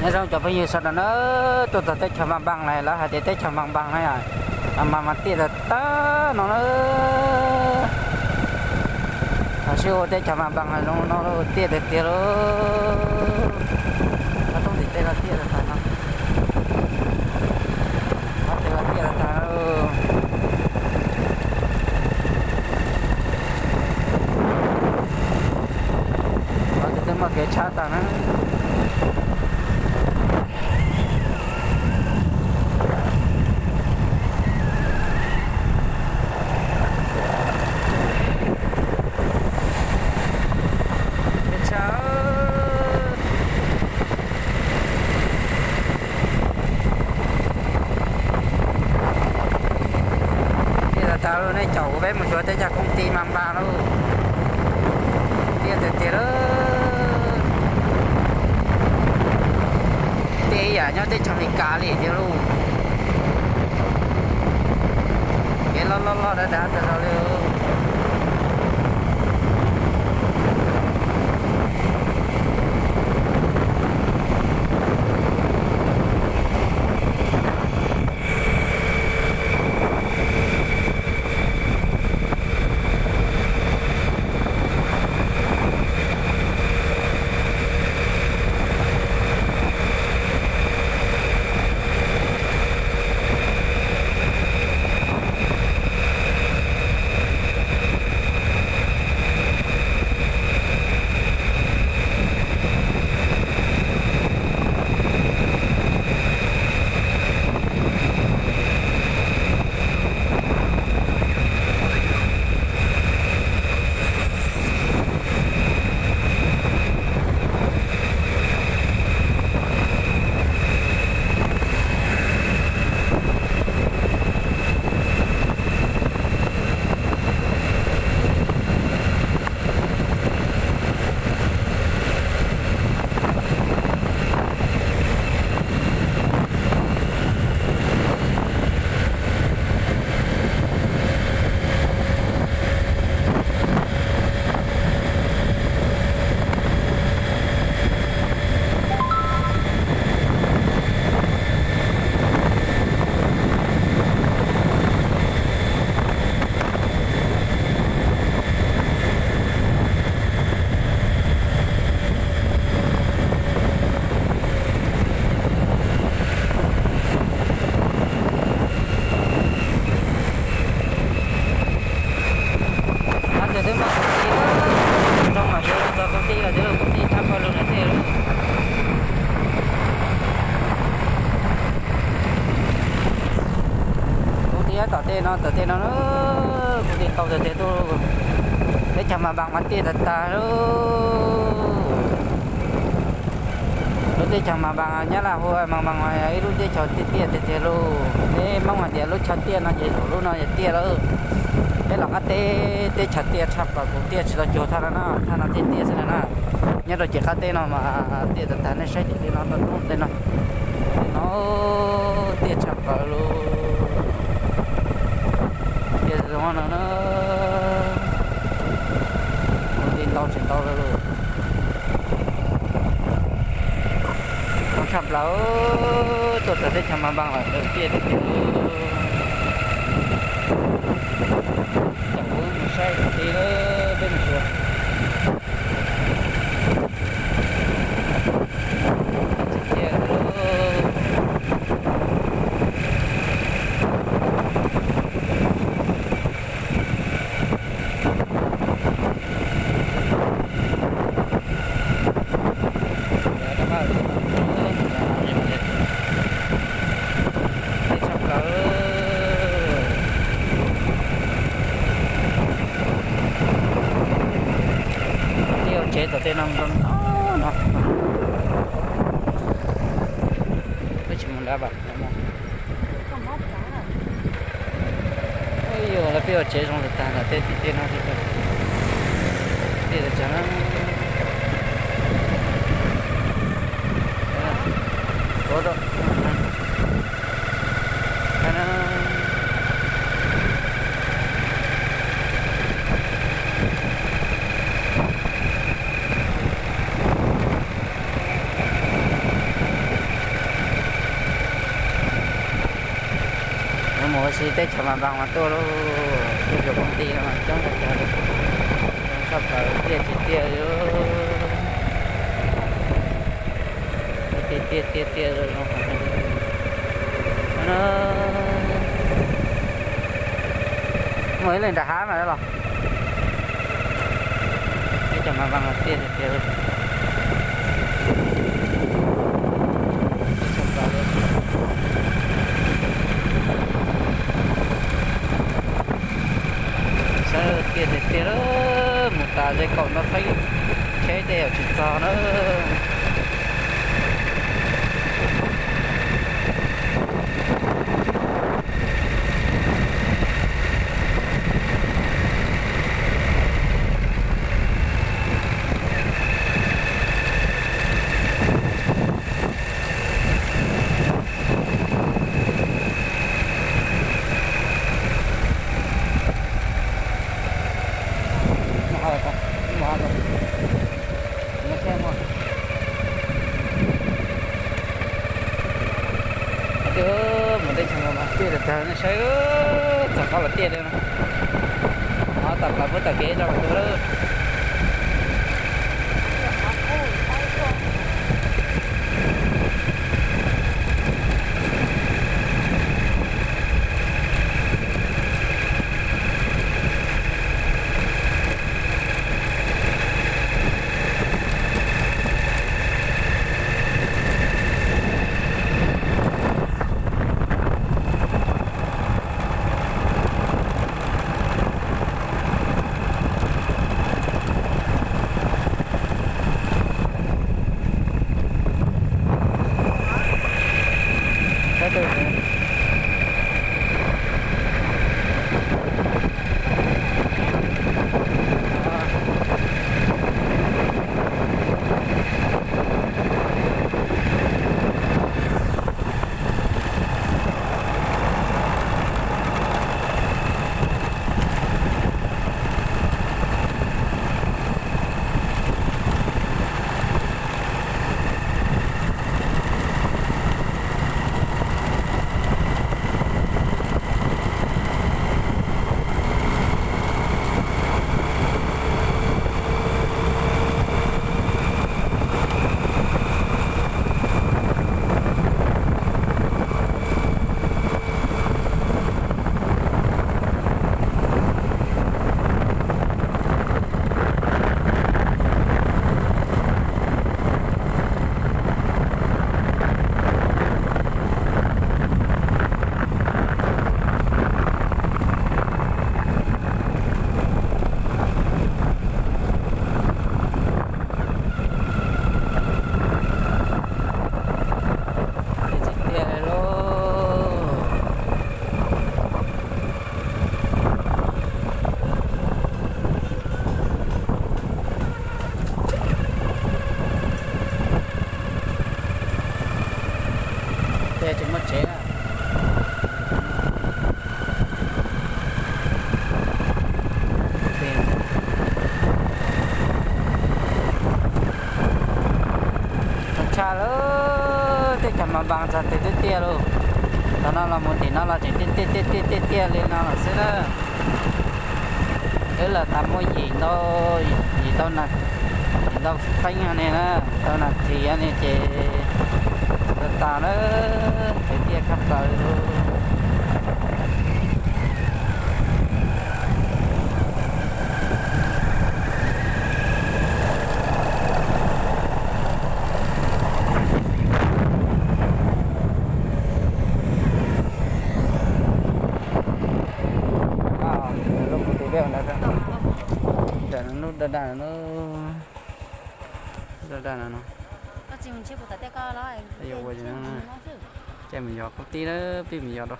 Nyob zoo cov phooj ywg sawv daws na, tuaj txog teb chaws Npas Npas lawm, lawv hais tias teb chaws Npas Npas na yom, mas mas tiaj tag tag no na. Sib ua teb chaws Npas Npas zoo no tiaj tiag tiag lauj. Qhov rooj tim tej los tiaj tag tag no, qhov twg los tiaj tag tag. Qhov twg twb muaj kev tshab tag na. Tshab. Tiaj tag tag lauj, nej caum kuv peb mus xyuas teb chaws koom tij Npas Npas lauj. Tiaj tiag tiag lauj. Tiaj ib yam nyob teb chaws Amelikas li tiag lauj. Kev loj loj loj dav dav tas zog li. Qhov twg twb muaj koom tij, zoo mas tsis tau txog koom tij los tsis tau koom tij tshaj plaws lawm thiab. Koom tij nyob tom tej no, tom tej no, koom tij ntau tiag tiag, teb chaws Npas Npas mas tiaj tag tag lauj. Lub teb chaws Npas Npas Nyab Laj hu Npas Npas mas yog ib lub teb chaws tiaj tiaj tiag tiag lauj. Peb Hmoob hais tias lub chaw tiaj no ces lub no yog tiaj lawm. Peb los qab teb, teb chaws tiaj tshaj plaws, kuv tiaj tsis tau cuag thaj no na, thaj no tiaj tiaj xwb na. Nyob rau ces qab teb no mas tiaj tag tag, nej saib ces tej no tau roob tej no, tej no tiaj tshaj plaws lauj. Tiaj zoo no na, koom tij ntau tsis ntau lawm lauj. Zoo tshaj plaws, tuaj txog teb chaws Npas Npas lawm, tiaj tiag tiag. Caum kuv mus saib qhov tid, peb mus xyuas. Tiaj tiag. Tshaj plaws. Tej tsev tom tej no no no. Peb tsis mus nrad, peb mus. Yog lawv peb ua tsev zoo tag tag, tej tim tej no, tej tsev no. Ua si teb chaws mas npas mas tuaj lauj, tuaj xyuas koom ti no mas coob tag li, coob tshaj plaws tiaj tsis tiaj li. Tiaj tiaj tiaj tiaj zoo zoo. Muaj ib leeg nram hav mas los. Teb chaws mas npas mas tiaj tiag tiag li. Saib tiaj tiag tiag li, mus tas ze kaum ntau feeb tsheb tej yuav tsis txog na. Tiaj, mus teb chaws mas tiaj tag tag no saib, txog qab los tiaj li no. Ho tas plaws puag tom kev rau qhov twg lawm. Tiaj tsis tiaj li lauj. Tiaj tsis muaj tsev na. Tshaj lawm, teb chaws mas npas txog tiaj tiaj tiaj lauj. Thaum no los mus tim no los tseem tiaj tiaj tiaj tiaj tiaj li no lawm xwb na. Twb los tas muaj yim ntau, yim ntau na, yim ntau feeb no ne na, ntau nas this no ne ces tau tas na, tiaj tiaj tshaj plaws li lauj. Lub kuv tus vej ntawd, ntawm lub daj daj no, daj daj no no. Caij mus yos kuv tij na, peb mus yos rau.